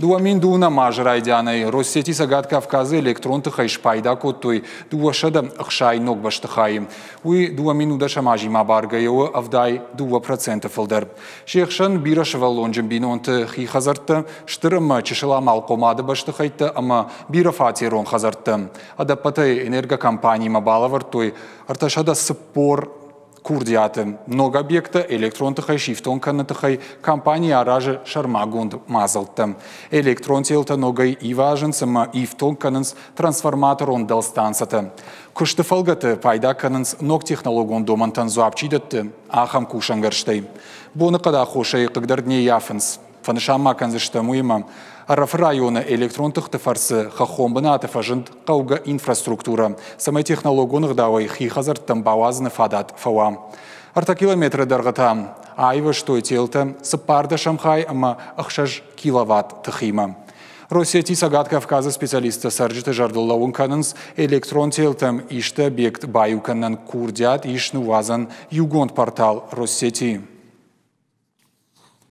2002 азы райдианӕй Россети Цӕгат Кавказы электрон тыхӕй спайда кодтой 260 ног бӕстыхайы. Уый 2010 азимӕ баргӕйӕ у 72% фылдӕр. Се хсӕн бирӕсывӕллонджын бинонты хи хӕдзӕрттӕ, стыр ӕмӕ чысыл амалхъомады бӕстыхӕйттӕ ӕмӕ бирӕфатерон хӕдзӕрттӕ. Ӕдӕппӕтӕй энергокомпанимӕ балӕвӕрдтой 340 курдиаты. Ног объекттӕ электрон тыхӕй сифтонг кӕныны тыххӕй компани аразы сӕрмагонд мадзӕлттӕ. Электрон телтӕ ногӕй ивазынц ӕмӕ ифтонг кӕнынц трансформаторон дӕлстанцӕтӕ. Куысты фӕлгӕты пайда кӕнынц ног технологон домӕнтӕн дзуапп чи дӕтты, ахӕм кусӕнгӕрзтӕй. Боныхъӕды аххосӕй хъыгдард не ййафынц. Фӕнысан ма кӕндзыстӕм уыимӕ, Ӕрӕфы районы электрон тыхты фӕрцы хӕххон бынаты фӕзынд хъӕугӕ инфраструктурӕ, цӕмӕй технологон ӕгъдауӕй хи хӕдзӕрттӕм бауадзыны фадат фӕуа. 3 километры дӕргъы та аивӕзтой телтӕ 14 хай ӕмӕ 6 киловатт тыхимӕ. Россети Цӕгат Кавказы специалисттӕ цӕрджыты зӕрдыл лӕууын кӕнынц, электрон телтӕм исты объект баиу кӕнынӕн курдиат ис ныууадзӕн иугонд портал Россети.